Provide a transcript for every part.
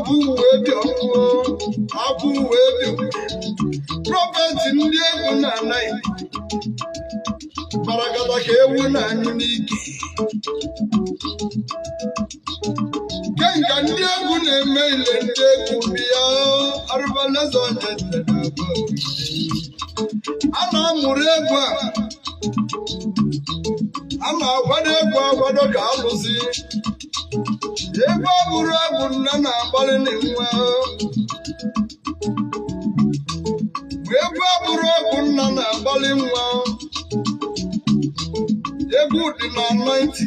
Agụ wee dị ọnwụ, agụ wee dị prophet ndị egwu na-anaghị barakata ka ewu na-anyụ n'ike. Kenka ndị egwu na-eme ile ndị egwu bịa arụbalaeze ojeze na-agba a na-amụrụ egwu a a na-akwado egwu akwado ka alụsị egwu abụrụ egwu nne na-agbalị nwa egwu abụrụ egwu nna na-agbalị nwa egwu dị na 90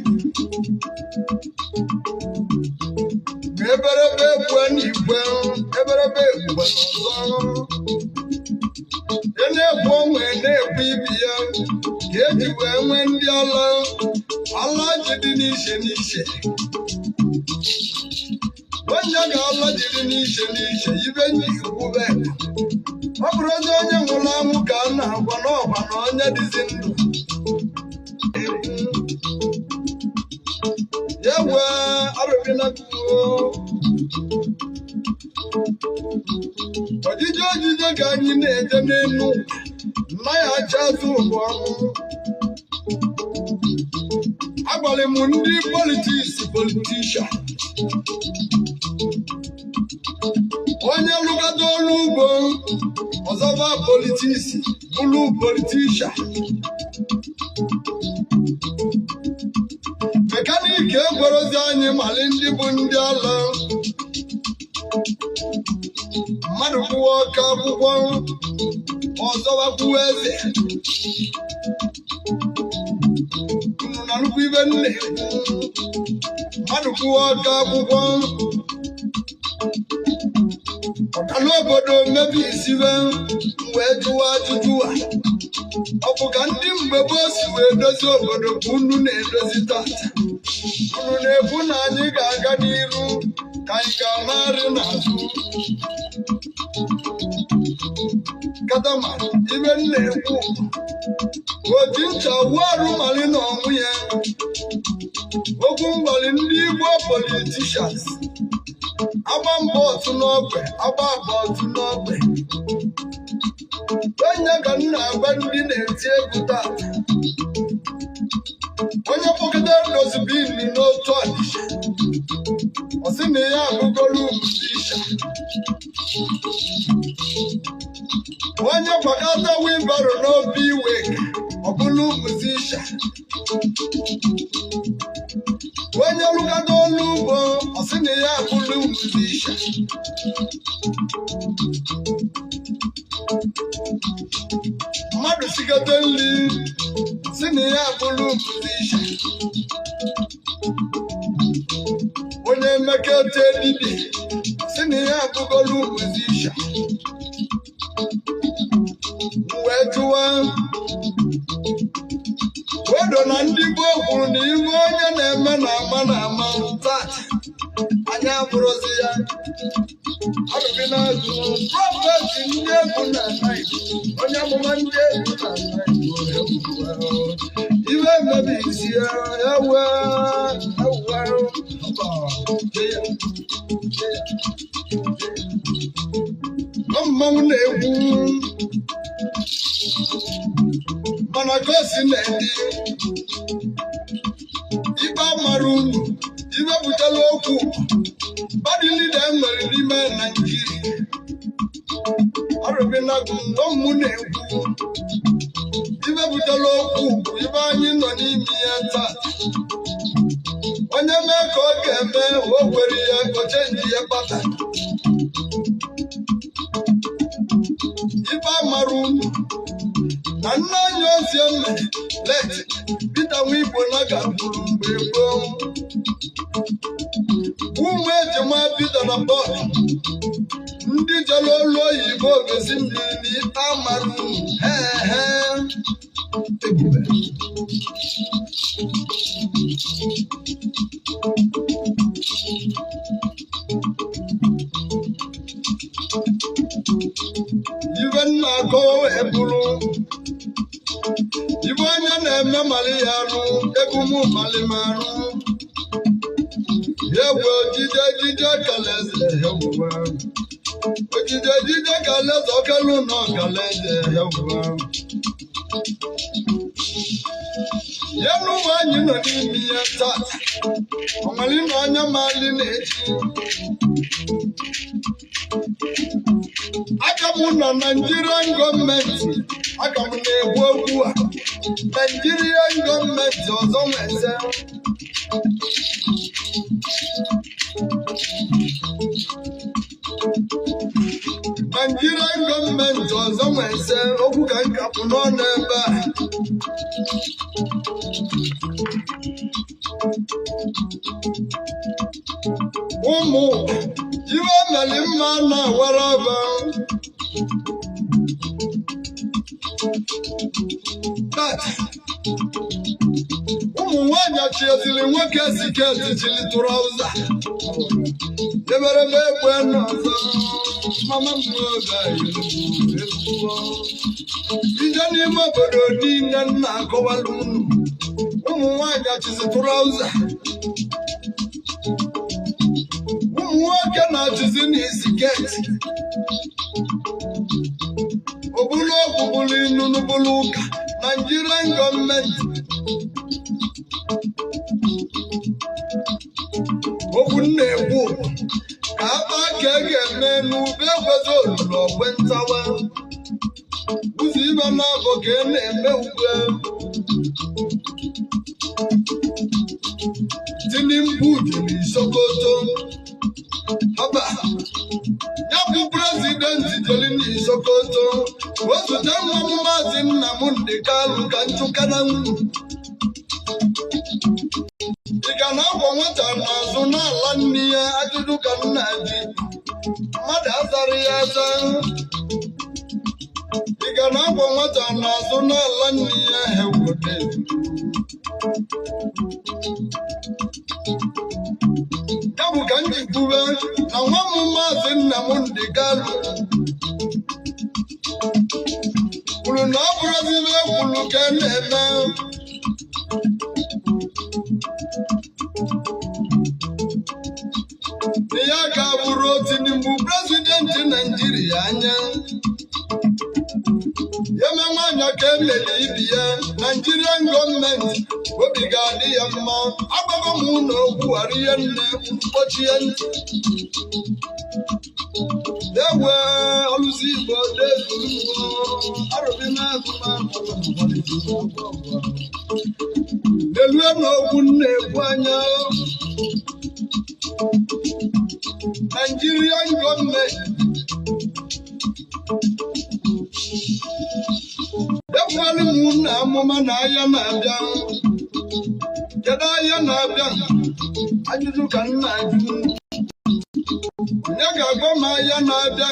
eberebe egwu na igwe eberebe egwu n'ọzọ e na-egwu onwe na-egwu ibi ya ka eji wee nwee ndị ala ala ji dị n'iche n'iche onye ga-ala jiri n'iche n'iche ibe nji kwube ọ bụrụ onye onye nwụrụ anwụ ka a na-agwa n'ọgwa na onye dịzi ndụ ya wee arụbinaguo ojije ojije ka anyị na-eje n'elu nna ya acha azụ bụ ọnwụ. Agbalị m ndị politiks politishan onye lụgado ọrụ ugbo ọzọba politiks bụrụ politishan mekaniki egwerozi anyị mali ndị bụ ndị ala mmadụ kwuo ọka akwụkwọ ọzọba kwuo eze unu na nnukwu ibe nne mmadụ kwuo ọka akwụkwọ ọkala obodo mebi isibe wee jụwa ajụjụ a ọ bụ ka ndị mgbe gboo si wee dozie obodo ka unu na-edozi tata unu na-ekwu na anyị ga-aga n'iru ka anyị ga-anarị n'azụ katama ibe m na-ekwu oji ncha wuo arụ mali na ọnwụ ya okwu mgbalị ndị Igbo politishans agba mbọ otu n'ogbe agba abọ otu n'ogbe onye ka m na-agwa ndị na-eti egwu tata onye kpọkọta dozibin n'otu Ọnịsha ọ sị na ya abụgolu musisha onye gbakọta wibaro n'obi iwe ọ bụrụ musisha onye lụkọta olu ugbo ọ sị na ya abụrụ musisha mmadụ sikọta nri sị na ya abụrụ musisha onye mmekọta dibịa sị na ya abụgolu musisha wee jụwa wedo na ndị gboo kwuru na iwe onye na-eme na ama na ama tata anyị abụrụzi ya arụbi na-azụ prọfeti ndị egwu na anaghị onye amụma ndị egwu na anaghị iwe mmebi isi ya ewe ewe mmanwụ na-egwu mana ka o si na-edi ikpe amara unu iwe butela okwu bad leader enwere n'ime Naijiria arụbinagu mụ na-ekwu iwe butela okwu ibe anyị nọ n'ime ya taa onye mee ka ọ ga-eme o kwere ya ochenji ya kpata ibe amara unu na nna anyị ozieme let Peter Nwigbo na ga-abụrụ mgbe gboo ụmụ ejima Peter na Paul ndị jere olu oyibo gosi mmiri na ikpe amara unu he ebube ibe nna akọwa wee bụrụ ibe onye na-eme mali ya arụ egwu m mali m arụ Egwu ojije ejije kalaeze ewuwe. Ojije ejije kalaeze ọkelu na ọkalaeze ewuwe. Ya n'ụwa anyị nọ n'ime ya tata. Ọmali na anya mali na-eji. Aka m nọ Nigerian gọọmenti, aka m na-ekwu okwu a. Nigerian gọọmenti ọzọ nweze. Nigerian gọọmenti ọzọ nweze okwu ka nkapụ n'ọnụ ebe a. Ụmụ iwe meli mma na-awara aba. Tata, ụmụ nwaanyị chiezili nwoke siketi chili trọza. Eberebe egbe n'ọzọ, mama m oge ebuo. Ije n'ime obodo niile nna akọwala unu. Ụmụ nwaanyị achịzi trọza. Ụmụ nwoke na-achịzi n'isiketi. Obulu okwu bụrụ inunu bụrụ ụka. Nigerian gọọmenti. Okwu m na-ekwu ka akpa ka e ga-eme n'ube ekwezi olulu okwe ntawa. Ụzọ ibe na-abụ ka e na-eme ugbu. Tinubu jiri Sokoto. Haba, ya bụ prezidenti jeli n'Isokoto. Wezụta nwa m Maazị Nnamdị Kalụ ka nchụkana unu. Ị ga na-akwa nwata n'azụ n'ala nne ya ajụjụ ka nna ji. Mmadụ azara ya aza. Ị ga na-akwa nwata n'azụ n'ala nne ya hewode. Ya bụ ka m ji kwube na nwa m Maazị Nnamdị Kalụ kwuru na ọ bụrụzi ibe ekwuru ka e na-eme. Na ya ga-abụrụ Tinubu prezidenti Naijiria anya. Ya eme nwaanyị ka emeli ibi ya, Nigerian gọọmenti obi ga-adị ya mma. Agbago m ụlọ okwu ghara ihe nne mkpọchie ntị. Ewe ọlụsị Igbo dezuo arụbi na-agụ Delue n'okwu na-ekwu anya. Nigerian gọọmenti ekwughali m na amụma na ahịa na-abịa. Kedu ahịa na-abịa? Ajụjụ ka m na-ajụ. Onye ga-agwa m ahịa na-abịa?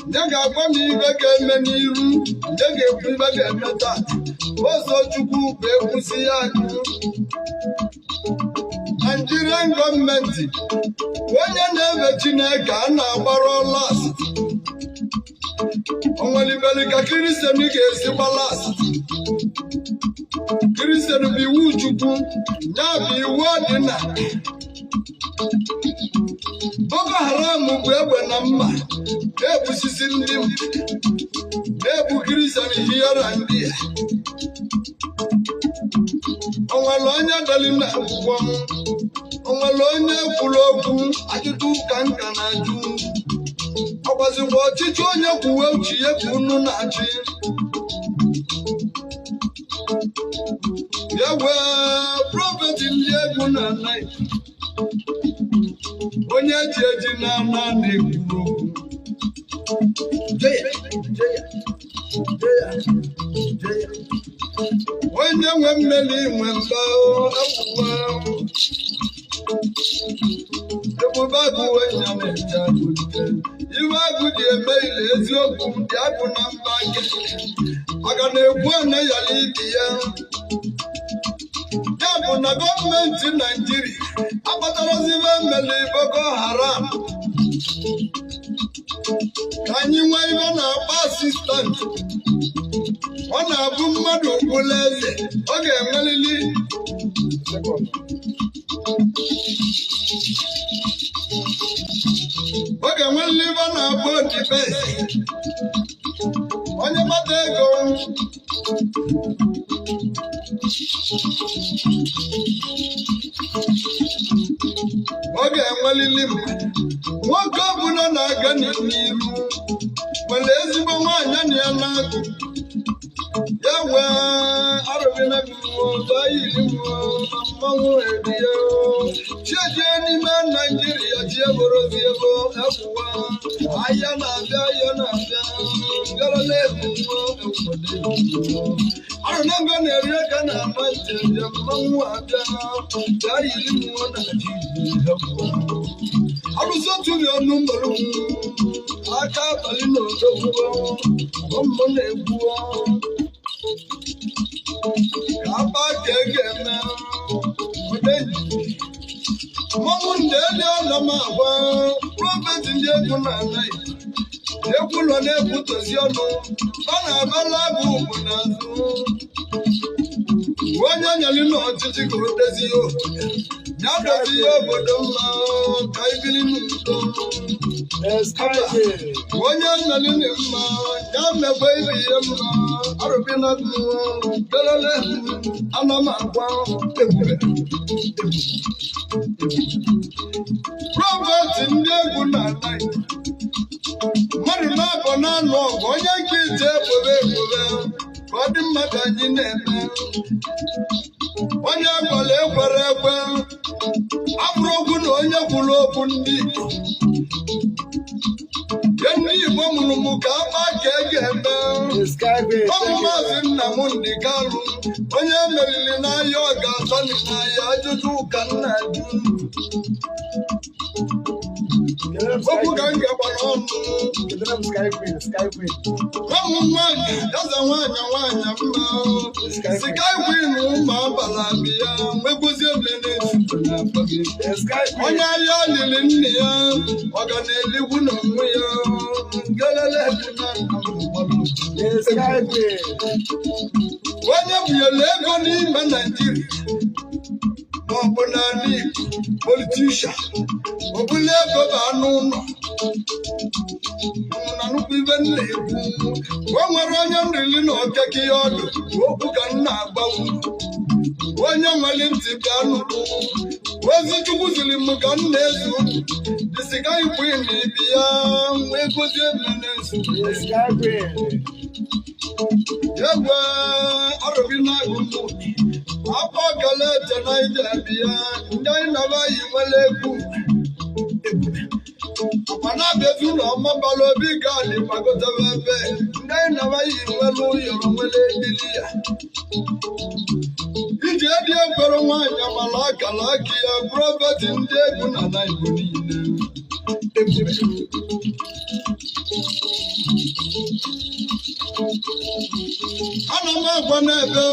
Onye ga-agwa m ibe ga-eme n'iru? Onye ga-ekwu ibe ga-eme taa? Ụzọ Chukwu bụ ekwusi ya ajụ. Nigerian gọọmenti, onye na-efe Chineke a na-agbara ọla asị. Onwelibeli ka Kristian ga-esi gbala asị. Kristian bụ iwu Chukwu, ya bụ iwu ọdịna. Boko Haram bụ egbe na mma, na-egbusisi ndị m, na-egbu Kristian hiara ndị a. Onwere onye deli na akwụkwọ m, onwere onye kwuru okwu, ajụjụ ka nka na-ajụ. Ọ gbazikwa ọchịchị onye kwuwe uche ya ka unu na-achị. Ya wee prọfeti ndị egwu na naị onye eji eji na ana na-ekwu okwu. Jeya, jeya, jeya, jeya. Onye nwe mmeri nwe mba awụwa. Ebube agụ onye na-eche agụ nche. Iwe agụ ji eme ile eziokwu dị agụ na mba nke. Maka na ekwu na yara ibi ya. Ya bụ na gọọmenti Naijiria akpatarazibe mmeli Boko Haram. Ka anyị nwee ibe na-akpọ asistant. Ọ na-abụ mmadụ kwụla eze, ọ ga-enwerịrị Oge nwere ibe na-akpọ dibesi onye mata ego oge enwelili m nwoke ọbụla na-aga n'iru nwere ezigbo nwaanyị na ya na-agụ ya wee arụbina yiri na mmanwụ ebie chiejie n'ime Naijiria chi eborozi ego ekwuwa ahịa na-abịa ahịa na-abịa bịara na-ebu arụnago na-eri ego na-ama njem mmanwụ abịa bịa yiri mmụọ na ji arụsị otu ọnụ mgbere aka abalị na odogwu ụmụ na-egwu ka aba ka e ga-eme mmanwụ ndị eli ọla m agwa prophet ndị egwu na-ana egwu ụlọ na-ekwutozi ọnụ ọ na-abala agụ ugwu n'azụ onye nyere n'ọchịchị ka o dozie obodo ya dozie obodo mma ka ibiri n'udo onye nyere na mma ya mekwa ibe ihe mma arụbina kelele ana m agwa ebube prophet ndị egwu na-ana mmadụ na-abọ na-anụ ọgụ onye nke ije ekpebe ekpebe ka ọ dị mma ka anyị na-eme onye gwara ekwere ekwe abụrụ okwu na onye kwuru okwu ndị Igbo ye ndị Igbo mụrụ m ka akpa ka e ga-eme ọmụ Maazị Nnamdị Kanụ onye meriri n'ahịa ọ ga-atọ n'ahịa ajụjụ ụka nna jụ okwu ka m ga-agba n'ọnụ ụmụ nwaanyị eze nwaanyị nwaanyị mma Sky Queen ụmụ abalị abịa nwekwuzi onye ahịa lili nne ya ọ ga na-eligwu n'onwe ya ngelele onye bunyere ego n'ime Naijiria maọbụ n'ala Igbo politishan ọbụla ego bụ anụ ụlọ na nnukwu ibe m na-ekwu o nwere onye nrili na okeke ya ọdụ okwu ka m na-agbanwe onye nwere ntị bịa nụrụ ozi Chukwu ziri m ka m na-ezu unu Sky Queen ibi ya nwee gozie m na-ezu egwe arụbi na-agụ m akpọ kele eche naija bịa ndị anyị naba yi nwere egwu mana abịazi ụlọ ọmabala obi gaadị gbagotebe ebe ndị anyị naba yi nwere ụyọrọ nwere ebili ya iji edi ekwere nwaanyị amala akara aka ya prophet ndị egwu na ala Igbo niile ana m agwa n'ebe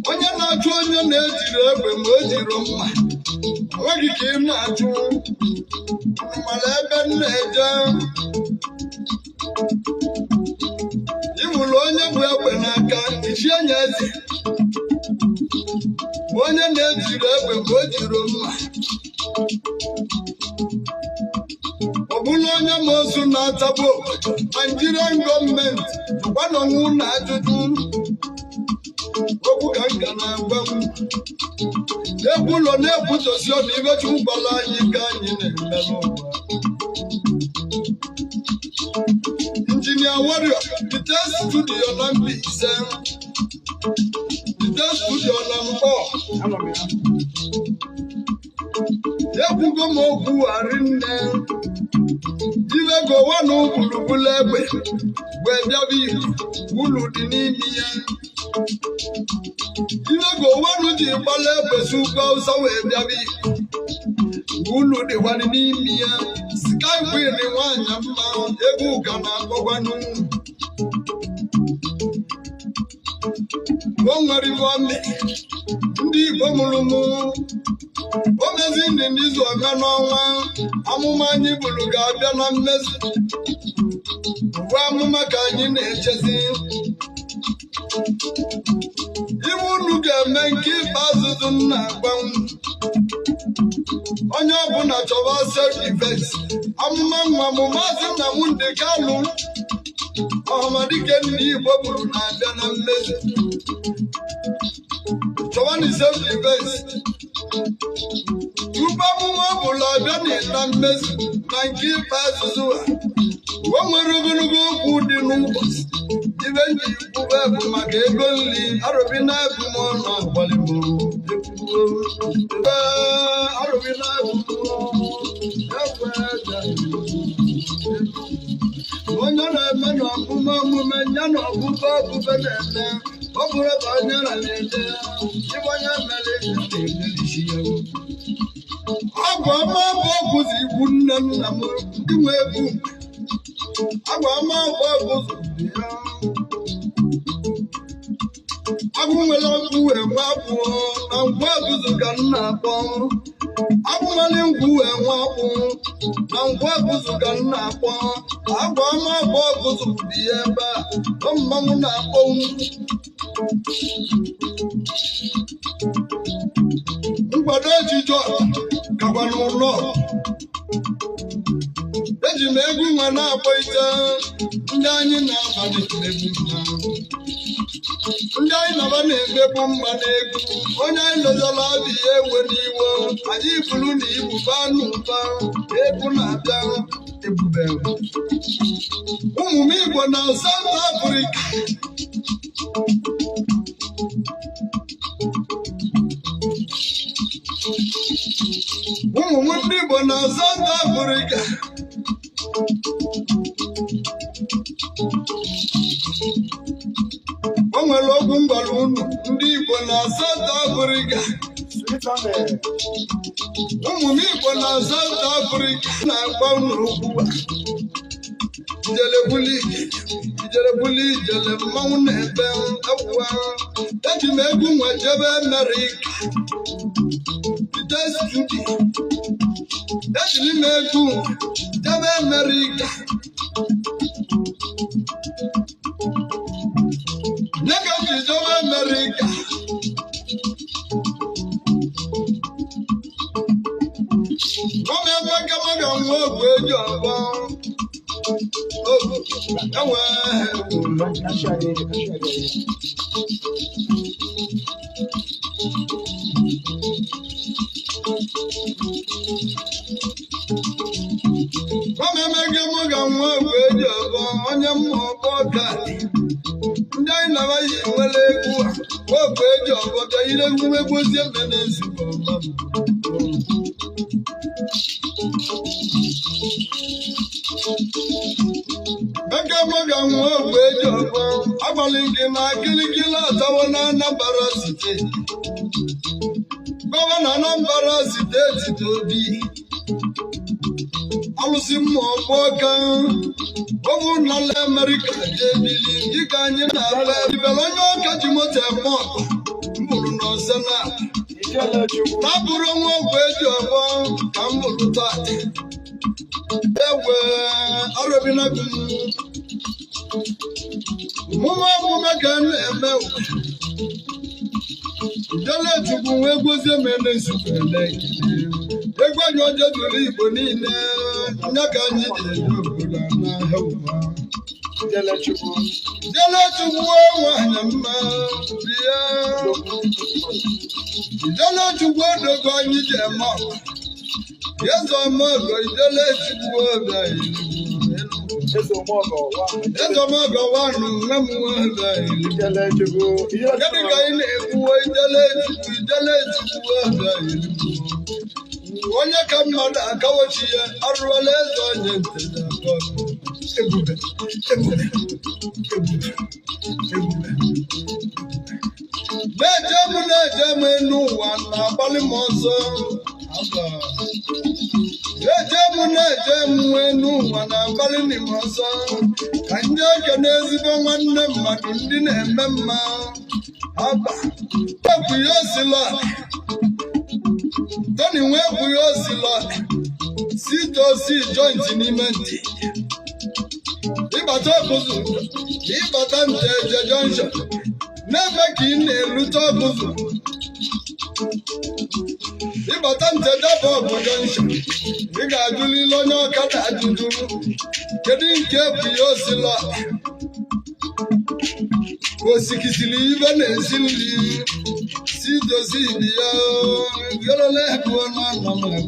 onye na-achụ onye na-ejiri egbe ma o jiri mma onweghị ka ị na-achụ mana ebe m na-eje ịbụrụ onye bụ egbe n'aka ichie nya eze onye na-ejiri egbe ma o jiri mma ọ bụrụ onye ma ozu na-atagbu obodo Nigerian gọọmenti jụkwa n'onwe na ajụjụ okwu ka m ga na-agwa m egwu ụlọ na-ekwutosi ọnụ ibe Chukwu gwara anyị ka anyị na-eme n'ụwa Injinia Warrior Dite studio na Mbaise Dite studio na Mkpọ ekwugo m okwu arị nne ibe gowanụ gburugburu egbe wee bịaba Igbo ulu dị n'ime ya ibe gowanụ ji gbala egbe si ugwu Awụsa wee bịaba Igbo ulu dịkwanụ n'ime ya Sky Queen nwaanyị mma egwu ụka na-akpọkwanụ o nwere ife ome ndị Igbo mụrụ mụ o mezi ndị n'izu ọga n'ọnwa amụma anyị buru ga-abịa na mmezu Uwe amụma ka anyị na-echezi. Iwe unu ga-eme nke ikpeazụ dị m na-agbanwe. Onye ọbụla chọba self defense. Amụma nwa m, Maazị Nnamdị Kanụ, ọhamadike ndị Igbo bụrụ, na-abịa na mmezu. Chọbanụ self defense tupu amụma ọbụla abịa na mmezu. Na nke ikpeazụ a, o nwere ogologo okwu dị n'ụbọchị. Ibe nji kwube bụ maka ego nri arụbi na-ebu m ọnụ agbalị m ee arụbi na-ebu m egwu eze. Onye na-eme na ọmụme omume ya na ọbụbe ọbụbe na-eme, ọ bụrụ ebe onye na na-ede ibe onye mere ya na-emerisi ya. Agwa ọma bụ ọgwụzi ikwu nne nna m ndị nwe egwu. Agwa ọma bụ ọgwụzi ya. Agwụ nwere ọgwụ wee nwe akwụ na ngwa ọgụzụ ka m na-akpọ. Agwụ nwere ngwu wee nwe akwụ na ngwa ọgụzụ ka m na-akpọ. Agwa ọma bụ ọgụzụ dị ya ebe a, ọ mmanwụ na-akpọnwụ. Nkwado ejije ọha kakwa n'ụlọ. Eji m egwu nwa na-akpọ ite ndị anyị na-aba na-emegbu mma. Ndị anyị naba na-emegbu mma n'egwu. Onye anyị lozara abị ya ewe n'iwe. Anyị buru na ibu baa n'ụba. Egwu na-abịa ebube. Ụmụ m Igbo na South Africa. Ụmụ m ndị Igbo na South Africa. O nwere okwu m gwara unu ndị Igbo na South Africa. Ụmụ m Igbo na South Africa na-agba unu okwu a. Ijele buli ijele buli ijele mmanwụ na-ebe ewuwa. Eji m egwu nwa jebe Amerịka. Ije studio. Ejiri m egwu jebe Amerịka. Nye ka m ji jebe Amerịka. Gọm ebe kama ga nwa ogwu eji ọgbọ. Ogwu enwe egwu. Gọm ebe kama ga nwa ogwu eji ọgbọ. Onye mma ọgbọ ka ndị anyị nara yi nwere egwu a. Ogwu eji ọgbọ bịa ire egwu egwu ozi eme na-ezigbo ọma m. Eke mọga nwa ogwu eji ọgbọ. Agbalị gị na kilikili atawo na Anambra Steeti. Gọvanọ Anambra Steeti Tobi. Alụsị mma ọgbọ ka ọ bụrụ na ala Amerịka jee bili dịka anyị na-agba ibere onye ọka ji moto eme ọgụ m bụrụ na ọsena na-abụrụ nwa ọgwụ eji ọgbọ ka m bụrụ taa egwe arọbinagu omume omume ka m na-eme. Ijele Chukwu wee gwozie m ene nsukwu ele egwu anyị oje duru Igbo niile nya ka anyị ji eje obodo n'ahịa ụwa. Ijele Chukwu nwanyị mma bịa. Ijele Chukwu odogo anyị ji eme ọgụ. Eze ọmọgọ Ijele Chukwu ọbịa eze ọmọgọ wanụ nwa m ọbịa. Kedu ka ị na-ekwuwe Ijele Chukwu Ijele Chukwu ọbịa onye ka mmadụ akawochi ya arụọla eze onye nteze abụọ. Ebube ebube ebube ebube na-eje m na-eje m enu ụwa na-agbalị m ọsọ. Aba. Na-eje m na-eje m enu ụwa na-agbalị m ọsọ ka ndị okenye ezigbo nwanne mmadụ ndị na-eme mma. Aba. Ekwu ya osila Tony nwee egwu ya osila si to si joint n'ime ntị. Ịbata Ọkụzụ, ịbata Nteje Junction, na-eme ka ị na-erute Ọkụzụ. Ịbata Nteje Bọbụ Junction, ị ga-ajụlile onye ọkada ajụjụ, kedu nke bụ ya osila osikisiri ibe na-esi nri si dozi ibi ya gerole ebuo n'ọnọ m.